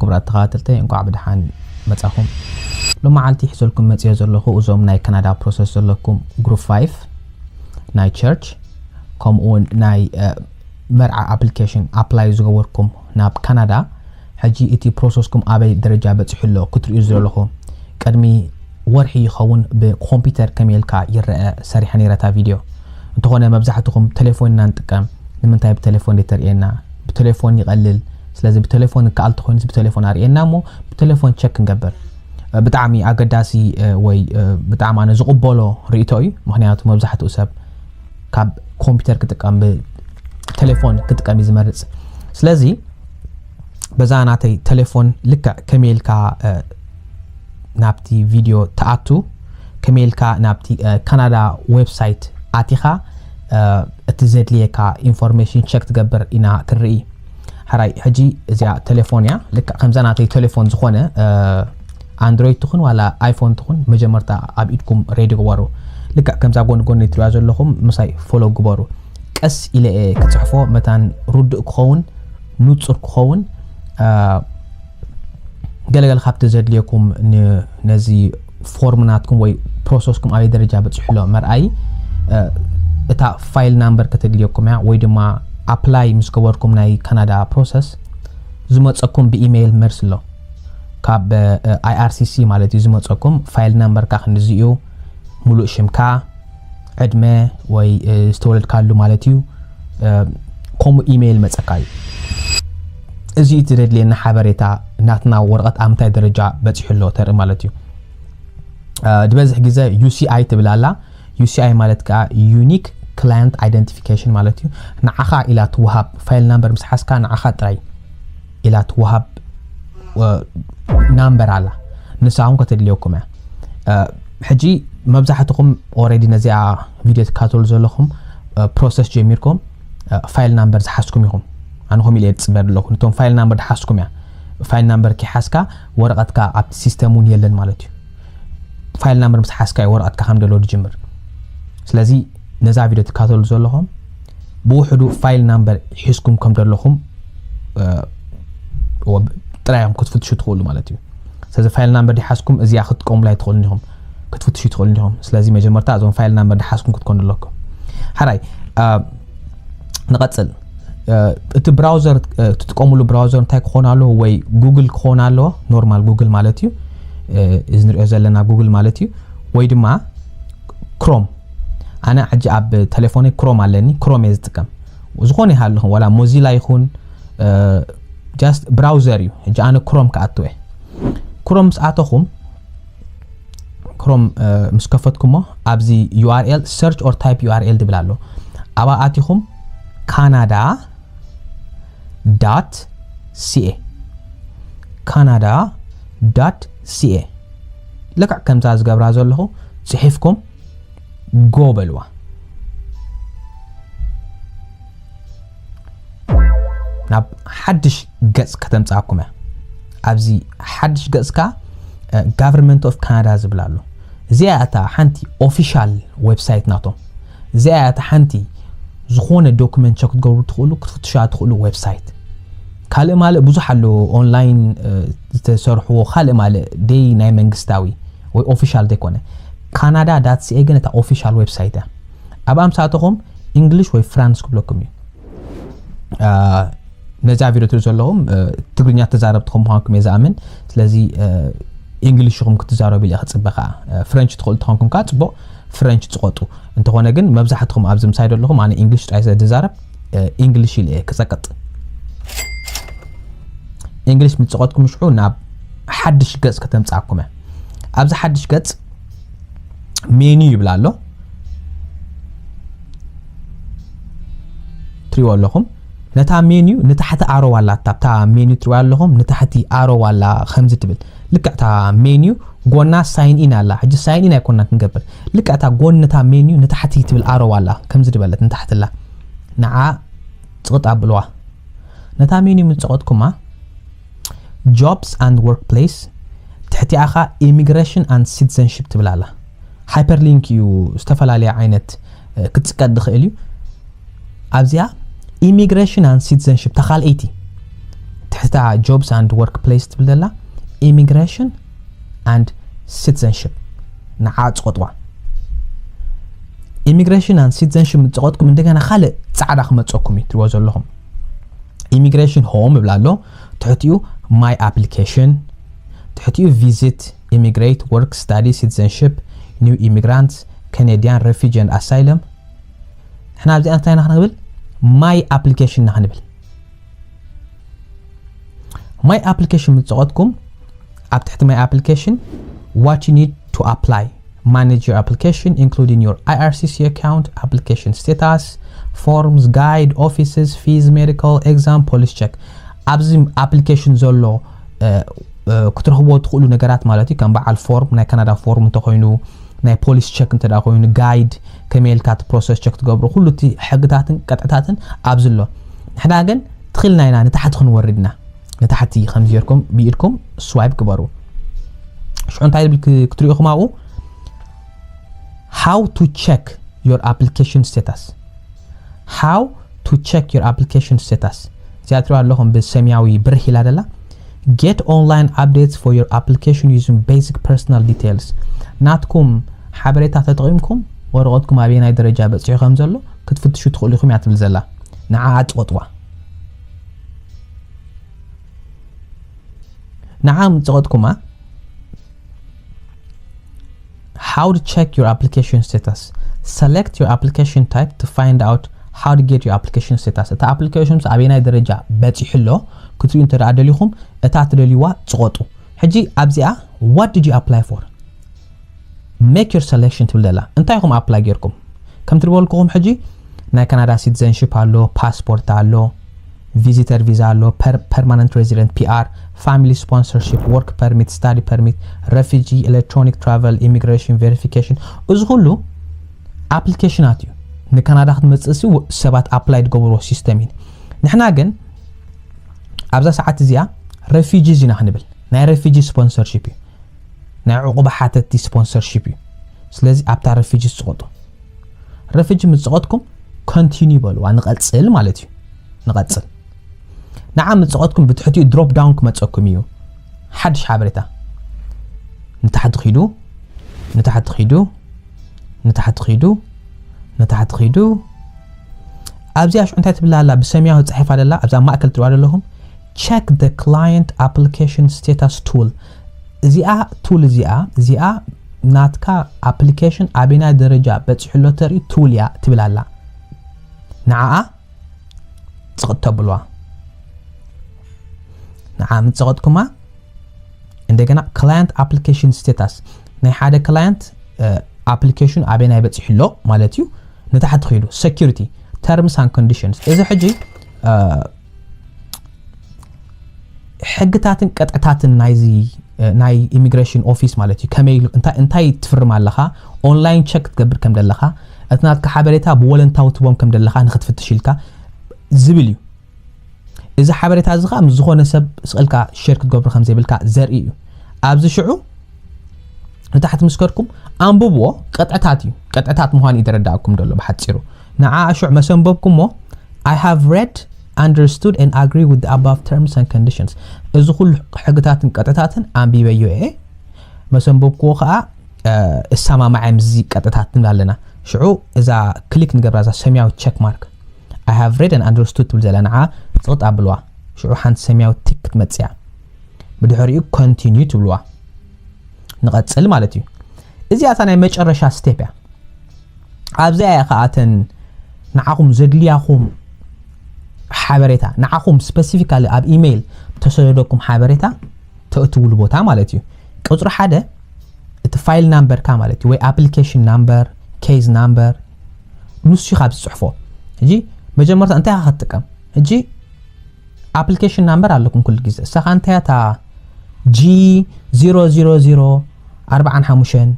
ክቡራት ተኸታተልተይ፣ እንኳዕ ብደሓን መጻኹም። ሎማዓልቲ ሒዘልኩም መጽዮ ዘለኹ እዞም ናይ ካናዳ ፕሮሰስ ዘለኩም ግሩፕ ፋይቭ ናይ ቸርች፣ ከምኡ እውን ናይ መርዓ ኣፕሊኬሽን ኣፕላይ ዝገበርኩም ናብ ካናዳ፣ ሕጂ እቲ ፕሮሰስኩም ኣበይ ደረጃ በጺሑ ኣሎ ክትርእዩ ዝደለኹ። ቅድሚ ወርሒ ይኸውን ብኮምፒውተር ከመይ ኢልካ ይረአ ሰሪሐ ነይረ እታ ቪድዮ። እንተኾነ መብዛሕትኹም ቴሌፎን ኢና ንጥቀም። ንምንታይ ብቴሌፎን ዘይተርእየና? ብቴሌፎን ይቐልል። ስለዚ ብቴሌፎን ይከኣል ተኾይኑስ ብቴሌፎን ኣርእየና እሞ ብቴሌፎን ቸክ ክንገብር። ብጣዕሚ ኣገዳሲ ወይ ብጣዕሚ ኣነ ዝቕበሎ ርእይቶ እዩ። ምኽንያቱ መብዛሕትኡ ሰብ ካብ ኮምፒውተር ክጥቀም ብቴሌፎን ክጥቀም እዩ ዝመርጽ። ስለዚ በዛ ናተይ ቴሌፎን ልክዕ ከመይ ኢልካ ናብቲ ቪድዮ ትኣቱ፣ ከመይ ኢልካ ናብቲ ካናዳ ዌብሳይት ኣቲኻ እቲ ዘድልየካ ኢንፎርሜሽን ቸክ ትገብር ኢና ክንርኢ። ሕራይ ሕጂ እዚኣ ቴሌፎን እያ። ልክዕ ከምዛ ናተይ ቴሌፎን ዝኾነ ኣንድሮይድ ትኹን ዋላ ኣይፎን ትኹን መጀመርታ ኣብ ኢድኩም ሬዲ ግበሩ። ልክዕ ከምዛ ጎን ጎን ትሪኣ ዘለኹም ምሳይ ፎሎ ግበሩ። ቀስ ኢለ እየ ክፅሕፎ መታን ርዱእ ክኸውን ንፁር ክኸውን ገለገለ ካብቲ ዘድልየኩም ነዚ ፎርም ናትኩም ወይ ፕሮሰስኩም ኣበይ ደረጃ በፂሑ ኣሎ መርኣይ። እታ ፋይል ናምበር ከተድልየኩም እያ ወይ ድማ ኣፕላይ ምስ ገበርኩም ናይ ካናዳ ፕሮሰስ ዝመፀኩም ብኢሜይል መልሲ ኣሎ። ካብ ኣይኣርሲሲ ማለት እዩ ዝመፀኩም። ፋይል ናምበርካ ክንድዚ እዩ፣ ሙሉእ ሽምካ፣ ዕድመ ወይ ዝተወለድካሉ ማለት እዩ። ከምኡ ኢሜይል መፀካ እዩ። እዚ እቲ ዘድልየና ሓበሬታ ናትና ወረቐት ኣብ ምንታይ ደረጃ በፂሑ ኣሎ ተርኢ ማለት እዩ። ዝበዝሕ ግዜ ዩሲኣይ ትብል ኣላ። ዩሲኣይ ማለት ከዓ ዩኒክ ክላየንት ኣይደንቲፊኬሽን ማለት እዩ። ንዓኻ ኢላ ትወሃብ ፋይል ናምበር ምስ ሓዝካ ንዓኻ ጥራይ ኢላ ትወሃብ ናምበር ኣላ። ንሳ እውን ከተድልየኩም እያ። ሕጂ መብዛሕትኹም ኦረዲ ነዚኣ ቪድዮ ትካተሉ ዘለኹም ፕሮሰስ ጀሚርኩም ፋይል ናምበር ዝሓዝኩም ኢኹም። ኣነ ከምኡ ኢለ ዝፅበ ዘለኹ። ነቶም ፋይል ናምበር ዝሓዝኩም እያ። ፋይል ናምበር ከይሓዝካ ወረቐትካ ኣብቲ ሲስተም እውን የለን ማለት እዩ። ፋይል ናምበር ምስ ሓዝካ እዩ ወረቐትካ ከም ደሎ ዝጅምር። ስለዚ ነዛ ቪድዮ ትካተሉ ዘለኹም ብውሕዱ ፋይል ናምበር ሒዝኩም ከም ዘለኹም ጥራዮም ክትፍትሹ ትኽእሉ ማለት እዩ። ስለዚ ፋይል ናምበር ድሓዝኩም እዚኣ ክትጥቀሙላ ኣይትኽእሉን ኢኹም፣ ክትፍትሹ ትኽእሉን ኢኹም። ስለዚ መጀመርታ እዞም ፋይል ናምበር ድሓዝኩም ክትኮኑ ኣለኩም። ሓራይ ንቐጽል። እቲ ብራውዘር ትጥቀሙሉ ብራውዘር እንታይ ክኾን ኣለዎ? ወይ ጉግል ክኾን ኣለዎ፣ ኖርማል ጉግል ማለት እዩ። እዚ ንሪኦ ዘለና ጉግል ማለት እዩ። ወይ ድማ ክሮም። ኣነ ሕጂ ኣብ ቴሌፎነይ ክሮም ኣለኒ፣ ክሮም እየ ዝጥቀም። ዝኾነ ይሃልኹም ዋላ ሞዚላ ይኹን ጃስት ብራውዘር እዩ። ሕጂ ኣነ ክሮም ክኣትወ። ክሮም ምስ ኣተኹም ክሮም ምስ ከፈትኩሞ ኣብዚ ዩኣርኤል ሰርች ኦር ታይፕ ዩኣርኤል ድብል ኣሎ። ኣብኣ ኣቲኹም ካናዳ ዳት ሲኤ፣ ካናዳ ዳት ሲኤ። ልክዕ ከምዛ ዝገብራ ዘለኹ ጽሒፍኩም ጎ በልዋ። ናብ ሓድሽ ገጽ ከተምጻኩም እያ። ኣብዚ ሓድሽ ገጽ ከኣ ጋቨርንመንት ኦፍ ካናዳ ዝብል ኣሎ። እዚኣ እታ ሓንቲ ኦፊሻል ዌብሳይት ናቶም። እዚኣ እታ ሓንቲ ዝኾነ ዶክመንት ቸክ ክትገብሩ ትኽእሉ ክትፍትሻ ትኽእሉ ዌብሳይት። ካልእ ማልእ ብዙሕ ኣሎ፣ ኦንላይን ዝተሰርሕዎ ካልእ ማልእ ደይ ናይ መንግስታዊ ወይ ኦፊሻል ዘይኮነ። ካናዳ ዳት ሲኤ ግን እታ ኦፊሻል ዌብሳይት እያ። ኣብኣ ምስ ኣተኹም እንግሊሽ ወይ ፍራንስ ክብለኩም እዩ። ነዛ ቪድዮ ትሪኡ ዘለኹም ትግርኛ ተዛረብቲ ከም ምዃንኩም እየ ዝኣምን። ስለዚ እንግሊሽ ኢኹም ክትዛረቡ ኢለ ክፅበ ከዓ። ፍረንች ትኽእሉ ተኾንኩም ከዓ ፅቡቕ፣ ፍረንች ፅቐጡ። እንተኾነ ግን መብዛሕትኹም ኣብዚ ምሳይ ዘለኹም ኣነ እንግሊሽ ጥራይ ስለ ዝዛረብ እንግሊሽ ኢለ እየ ክፀቅጥ። እንግሊሽ ምስ ፀቐጥኩም ሽዑ ናብ ሓድሽ ገፅ ከተምፅኣኩም እያ። ኣብዚ ሓድሽ ገፅ ሜኑ ይብል ኣሎ። ትሪእዎ ኣለኹም። ነታ ሜኑ ንታሕቲ ኣሮ ኣላ፣ ኣብታ ሜኑ ትሪእዋ ኣለኹም፣ ንታሕቲ ኣሮ ኣላ ከምዚ ትብል። ልክዕ እታ ሜኑ ጎና ሳይን ኢን ኣላ። ሕጂ ሳይን ኢን ኣይኮና ክንገብር። ልክዕ እታ ጎን ነታ ሜኑ ንታሕቲ ትብል ኣሮ ኣላ፣ ከምዚ ዝበለት ንታሕቲ ኣላ። ንዓ ጽቕጥ ኣብልዋ። ነታ ሜኑ ምስ ጸቐጥኩማ ጆብስ ኣንድ ወርክ ፕሌስ ትሕቲኣ ኸኣ ኢሚግሬሽን ኣንድ ሲቲዘንሺፕ ትብል ኣላ። ሃይፐር ሊንክ እዩ፣ ዝተፈላለየ ዓይነት ክትጽቀጥ ዝኽእል እዩ። ኣብዚኣ ኢሚግሬሽን ኣንድ ሲቲዘንሺፕ ተኻልኣይቲ ትሕታ jobs and workplace ትብል ዘላ immigration and citizenship ንዓ ጽቆጥዋ። Immigration and citizenship ምስ ጸቐጥኩም እንደገና ካልእ ጻዕዳ ክመጸኩም እዩ ትሪእዎ ዘለኹም። Immigration home ይብል ኣሎ፣ ትሕቲኡ my application፣ ትሕቲኡ visit, immigrate, work, study, citizenship, new immigrants, Canadian, refugee and asylum። ንሕና ኣብዚኣ እንታይ ኢና ክንብል? My application ኢና ክንብል። My application ምስ ጸቐጥኩም ኣብ ትሕቲ my application what you need to apply, manage your application including your I R C C account, application status, forms, guide, offices, fees, medical, exam, police check። ኣብዚ application ዘሎ ክትረኽብዎ ትኽእሉ ነገራት ማለት እዩ። ከም በዓል ፎርም፣ ናይ ካናዳ ፎርም እንተኮይኑ፣ ናይ ፖሊስ ቸክ እንተ ኮይኑ፣ ጋይድ፣ ከመይ ኢልካ እቲ ፕሮሰስ ቸክ ትገብሮ፣ ኩሉ እቲ ሕግታትን ቅጥዕታትን ኣብዚ ኣሎ። ንሕና ግን ትኽልና ኢና ንታሕቲ ክንወርድ ኢና። ንታሕቲ ከምዚ ጌርኩም ብኢድኩም ስዋይፕ ግበሩ። ሽዑ እንታይ ዝብል ክትሪእኹም ኣብኡ? How to check your application status. How to check your application status. እዚኣ ትሪእዋ ኣለኹም ብሰማያዊ ብርህ ኢላ ደላ። Get online updates for your application using basic personal details. ናትኩም ሓበሬታ ተጠቒምኩም ወረቐትኩም ኣበየናይ ደረጃ በጺሑ ከም ዘሎ ክትፍትሹ ትኽእሉ ኢኹም እያ ትብል ዘላ። ንዓኣ ጽቐጥዋ። ንዓ ምስ ጸቐጥኩማ How to check your application status. Select your application type to find out how to get your application status. እቲ ኣፕሊኬሽን ምስ ኣበየናይ ደረጃ በጺሑ ኣሎ ክትሪኡ እንተ ደኣ ደሊኹም እታ ትደልይዋ ጽቐጡ። ሕጂ ኣብዚኣ what did you apply for? Make your selection ትብል ዘላ። እንታይ ኢኹም ኣፕላይ ጌርኩም? ከም ትሪእዎ ዘለኹም ሕጂ ናይ ካናዳ ሲቲዘንሺፕ ኣሎ፣ ፓስፖርት ኣሎ፣ ቪዚተር ቪዛ ኣሎ፣ ፐርማነንት ሬዚደንት ፒ ኣር፣ ፋሚሊ ስፖንሰርሺፕ፣ ወርክ ፐርሚት፣ ስታዲ ፐርሚት፣ ረፊጂ፣ ኤሌክትሮኒክ ትራቨል፣ ኢሚግሬሽን ቬሪፊኬሽን። እዚ ኩሉ ኣፕሊኬሽናት እዩ ንካናዳ ክትመጽእ ሲ ሰባት ኣፕላይ ዝገብርዎ ሲስተም እዩ። ንሕና ግን ኣብዛ ሰዓት እዚኣ ረፊጂስ ኢና ክንብል፣ ናይ ረፊጂ ስፖንሰርሺፕ እዩ፣ ናይ ዕቑባ ሓተቲ ስፖንሰርሺፕ እዩ። ስለዚ ኣብታ ረፊጂ ዝፅቐጡ፣ ረፊጂ ምስ ዝፀቐጥኩም ኮንቲኒ በልዋ፣ ንቐፅል ማለት እዩ። ንቐፅል። ንዓ ምስ ዝፀቐጥኩም ብትሕቲኡ ድሮፕ ዳውን ክመፀኩም እዩ። ሓድሽ ሓበሬታ ንታሕቲ ኪዱ፣ ንታሕቲ ኪዱ፣ ንታሕቲ ኪዱ፣ ንታሕቲ ኪዱ። ኣብዚኣ ሽዑ እንታይ ትብል ኣላ? ብሰማያዊ ተፃሒፋ ደላ ኣብዛ ማእከል ትሪእዋ ዘለኹም check the client application status tool። እዚኣ ቱል እዚኣ እዚኣ ናትካ ኣፕሊኬሽን ኣበናይ ደረጃ በፂሑ ኣሎ ተርኢ ቱል እያ ትብል ኣላ። ንዓኣ ፅቕጥ ተብልዋ። ንዓ ምስ ፀቐጥኩማ እንደገና client application status ናይ ሓደ ክላየንት ኣፕሊኬሽን ኣበናይ በፂሑ ኣሎ ማለት እዩ። ንታሕቲ ኪዱ ሴኩሪቲ፣ terms and conditions። እዚ ሕጂ ሕግታትን ቅጥዕታትን ናይዚ ናይ ኢሚግሬሽን ኦፊስ ማለት እዩ። ከመይ እንታይ ትፍርም ኣለኻ፣ ኦንላይን ቸክ ክትገብር ከም ዘለኻ፣ እቲ ናትካ ሓበሬታ ብወለንታዊ ትቦም ከም ዘለኻ ንክትፍትሽ ኢልካ ዝብል እዩ። እዚ ሓበሬታ እዚ ከዓ ምስ ዝኾነ ሰብ ስቕልካ ሼር ክትገብሮ ከም ዘይብልካ ዘርኢ እዩ። ኣብዚ ሽዑ ንታሕቲ ምስ ከድኩም ኣንብብዎ። ቅጥዕታት እዩ፣ ቅጥዕታት ምዃኑ እዩ ተረዳእኩም ደሎ ብሓፂሩ። ንዓ ሽዑ መሰንበብኩሞ I have read, understood and agree with the above terms and conditions። እዚ ኩሉ ሕግታትን ቅጥዕታትን ኣንቢበዮ እየ፣ መሰንበብክዎ ከዓ እሰማማዐ ምስዚ ቅጥዕታት ንብል ኣለና። ሽዑ እዛ ክሊክ ንገብራ እዛ ሰማያዊ ቸክ ማርክ I have read and understood ትብል ዘላ ንዓ ፅቕጥ ኣብልዋ። ሽዑ ሓንቲ ሰማያዊ ቲክ ክትመፅያ ብድሕሪኡ ኮንቲኒዩ ትብልዋ። ንቐፅል ማለት እዩ። እዚኣ እታ ናይ መጨረሻ ስቴፕ እያ። ኣብዚኣ እያ ከኣተን ንዓኹም ዘድልያኹም ሓበሬታ፣ ንዓኹም ስፐሲፊካሊ ኣብ ኢሜይል ተሰደደኩም ሓበሬታ ተእትውሉ ቦታ ማለት እዩ። ቁፅሪ ሓደ እቲ ፋይል ናምበርካ ማለት እዩ፣ ወይ ኣፕሊኬሽን ናምበር፣ ኬዝ ናምበር፣ ንሱ ኢኻ ዝፅሕፎ። ሕጂ መጀመርታ እንታይ ኢኻ ክትጥቀም? ሕጂ ኣፕሊኬሽን ናምበር ኣለኩም ኩሉ ግዜ። እሳኻ እንታይ እታ ጂ ዜሮ ዜሮ ዜሮ ኣርባዓን ሓሙሽተን፣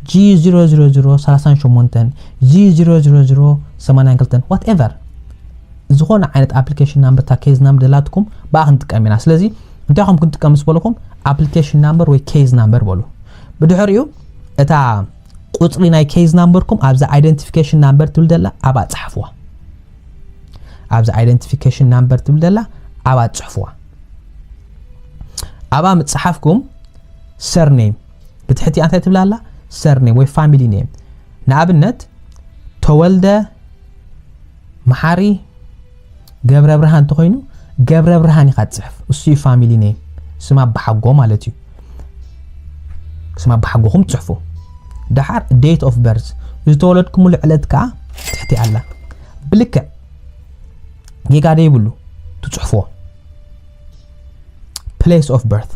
ጂ ዜሮ ዜሮ ዜሮ ሰላሳን ሸሞንተን፣ ጂ ዜሮ ዜሮ ዜሮ ሰማንያን ክልተን፣ ዋትኤቨር ዝኾነ ዓይነት ኣፕሊኬሽን ናምበር፣ እታ ኬዝ ናምበር ደላትኩም ብኣ ክንጥቀም ኢና። ስለዚ እንታይ ኢኹም ክንጥቀም ምስ በልኹም ኣፕሊኬሽን ናምበር ወይ ኬዝ ናምበር በሉ። ብድሕሪኡ እታ ቁፅሪ ናይ ኬዝ ናምበርኩም ኣብዛ ኣይደንቲፊኬሽን ናምበር ትብል ደላ ኣብኣ ፀሓፍዋ። ኣብዚ ኣይደንቲፊኬሽን ናምበር ትብል ዘላ ኣብኣ ፅሕፍዋ። ኣብኣ ምጽሓፍኩም surname ብትሕቲ እንታይ ትብላላ? Surname ወይ family name። ንኣብነት ተወልደ መሓሪ ገብረ ብርሃን እንተኾይኑ፣ ገብረ ብርሃን ኢኻ ትጽሕፍ። እሱ እዩ family name፣ ስም ኣባሓጎ ማለት እዩ። ስም ኣባሓጎኹም ትጽሕፉ። ደሓር date of birth፣ ዝተወለድኩምሉ ዕለት ከኣ ትሕቲ ኣላ። ብልክዕ ጌጋ ደይብሉ ትጽሕፍዎ። Place of birth፣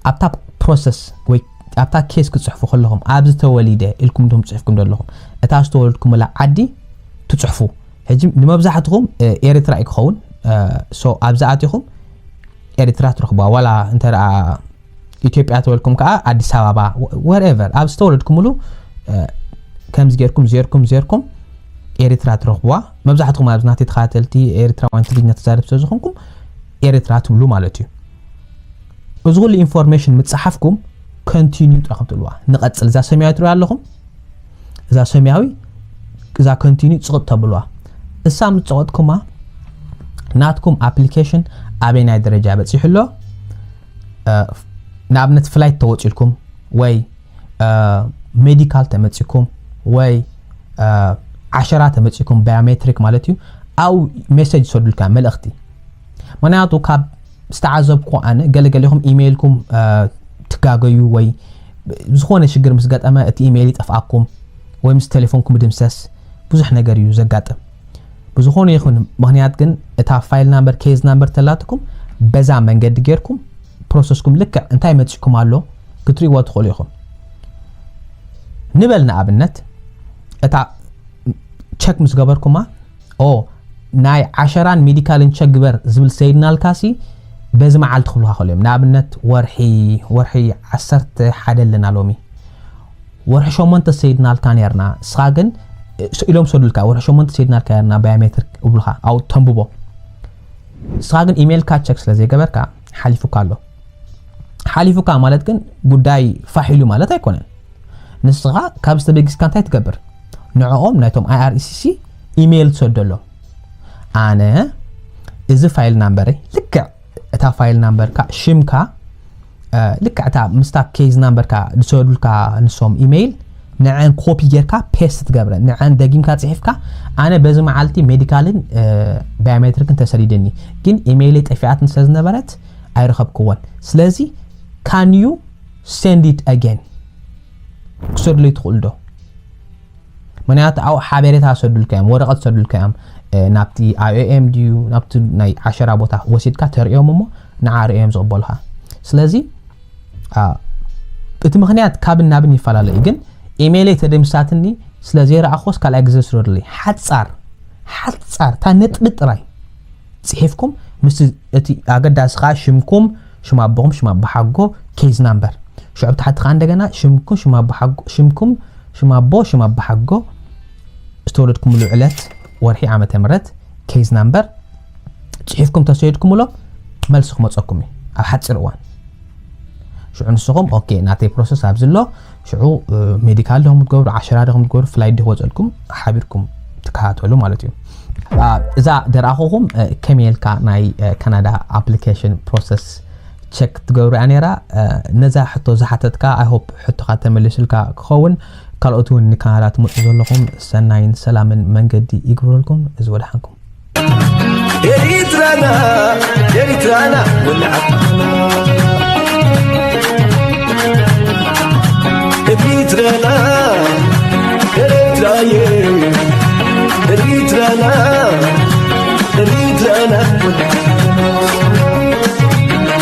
ኣብታ process ወይ ኣብታ case ክትጽሕፉ ከለኹም፣ ኣብዚ ተወሊደ ኢልኩም ዲኹም ጽሒፍኩም ዘለኹም፣ እታ ዝተወለድኩምላ ዓዲ ትጽሕፉ። ሕጂ ንመብዛሕትኹም ኤርትራ እዩ ክኸውን። So ኣብዚ ኣቲኹም ኤርትራ ትረኽብዋ፣ ዋላ እንተ ኢትዮጵያ ተወልኩም ከዓ ኣዲስ ኣበባ፣ wherever፣ ኣብ ዝተወለድኩምሉ ከምዚ ጌርኩም ዜርኩም ዜርኩም ኤርትራ ትረኽብዋ። መብዛሕትኹም ኣብዚ ናተይ ተኸታተልቲ ኤርትራውያን ትግርኛ ተዛረብ ስለ ዝኾንኩም ኤርትራ ትብሉ ማለት እዩ። እዚ ኩሉ information ምጽሓፍኩም continue ጥራኹም ትብልዋ። ንቐጽል፣ እዛ ሰማያዊ ትሪኡ ኣለኹም፣ እዛ ሰማያዊ፣ እዛ continue ጽቕጥ ተብልዋ። እሳ ምስ ጸቐጥኩማ ናትኩም application ኣበይ ናይ ደረጃ በጺሑ ኣሎ? ንኣብነት flight ተወጺልኩም ወይ medical ተመጺኩም ወይ ዓሸራ ተመጺኩም፣ biometric ማለት እዩ። ኣብኡ message ይሰዱልካ፣ መልእኽቲ። ምክንያቱ ካብ ዝተዓዘብኩ ኣነ፣ ገለገሌኹም ኢሜይልኩም ትጋገዩ ወይ ዝኾነ ሽግር ምስ ገጠመ እቲ ኢሜይል ይጠፍኣኩም ወይ ምስ ቴሌፎንኩም ድምሰስ፣ ብዙሕ ነገር እዩ ዘጋጥም። ብዝኾነ ይኹን ምኽንያት ግን እታ file number፣ case number ተላትኩም በዛ መንገዲ ጌርኩም ፕሮሰስኩም ልክዕ እንታይ መጺኩም ኣሎ ክትርእይዎ ትኽእሉ ኢኹም። ንበል ንኣብነት እታ ቸክ ምስ ገበርኩማ፣ ኦ ናይ ዓሸራን ሜዲካልን ቸክ ግበር ዝብል ሰይድናልካሲ በዚ መዓልቲ ክብሉካ ከሎ እዮም። ንኣብነት ወርሒ ወርሒ ዓሰርተ ሓደ ኣለና ሎሚ። ወርሒ ሸሞንተ ሰይድናልካ ነርና፣ እስኻ ግን ኢሎም ሰዱልካ፣ ወርሒ ሸሞንተ ሰይድናልካ ነርና ባዮሜትሪክ እብሉኻ፣ ኣው ተንብቦ። እስኻ ግን ኢሜይልካ ቸክ ስለ ዘይገበርካ ሓሊፉካ ኣሎ። ሓሊፉካ ማለት ግን ጉዳይ ፋሕ ኢሉ ማለት ኣይኮነን። ንስኻ ካብ ዝተበጊስካ እንታይ ትገብር? ንዕኦም ናይቶም IRCC ኢሜይል ትሰደሎም። ኣነ እዚ ፋይል ናምበረይ ልክዕ እታ ፋይል ናምበርካ፣ ሽምካ፣ ልክዕ እታ ምስታ ኬዝ ናምበርካ ዝሰዱልካ ንሶም ኢሜይል ንዐን ኮፒ ጌርካ ፔስት ትገብረ፣ ንዐን ደጊምካ ጽሒፍካ፣ ኣነ በዚ መዓልቲ ሜዲካልን ባዮሜትሪክን ተሰዲደኒ፣ ግን ኢሜይለይ ጠፊኣትን ስለ ዝነበረት ኣይረኸብክዎን። ስለዚ can you send it again? ክሰዱለይ ትኽእሉ ዶ? ምክንያቱ ኣብኡ ሓበሬታ ሰዱልካ እዮም፣ ወረቐት ሰዱልካ እዮም። ናብቲ IOM ድዩ ናብቲ ናይ ዓሸራ ቦታ ወሲድካ ተርእዮም እሞ ንዓ ርእዮም ዝቕበሉኻ። ስለዚ እቲ ምኽንያት ካብን ናብን ይፈላለ እዩ። ግን ኢሜይለይ ተደምሳትኒ ስለ ዘይረኣኽዎስ ካልኣይ ግዜ ስደዱለይ። ሓጻር ሓጻር እታ ነጥቢ ጥራይ ጽሒፍኩም፣ ምስ እቲ ኣገዳሲ ከዓ ሽምኩም፣ ሽም ኣቦኹም፣ ሽም ኣቦሓጎ፣ ኬዝ ናምበር። ሽዑ ብታሕቲ ከዓ እንደገና ሽምኩም፣ ሽም ኣቦሓጎ፣ ሽምኩም፣ ሽም ኣቦ፣ ሽም ኣቦሓጎ፣ ዝተወለድኩምሉ ዕለት፣ ወርሒ፣ ዓመተ ምህረት፣ ኬዝ ናምበር ጽሒፍኩም ተሰይድኩምሎ መልሲ ክመጸኩም እዩ ኣብ ሓጺር እዋን። ሽዑ ንስኹም ኦኬ ናተይ ፕሮሰስ ኣብዚ ኣሎ፣ ሽዑ ሜዲካል ዲኹም ትገብሩ፣ ዓሸራ ዲኹም ትገብሩ፣ ፍላይት ዲኹም ወጸልኩም ሓቢርኩም ትከታተሉ ማለት እዩ። እዛ ደርኣኹኹም ከመይ ኢልካ ናይ ካናዳ ኣፕሊኬሽን ፕሮሰስ ቸክ ትገብሩ እያ ነይራ። ነዛ ሕቶ ዝሓተትካ I hope ሕቶኻ ተመሊሱልካ ክኸውን። ካልኦት እውን ንካናዳ ትመፁ ዘለኹም ሰናይን ሰላምን መንገዲ ይግብረልኩም። እዚ ወድሓንኩም። ኤሪትራና ኤሪትራና ወላዓት ኤሪትራና ኤሪትራየ ኤሪትራና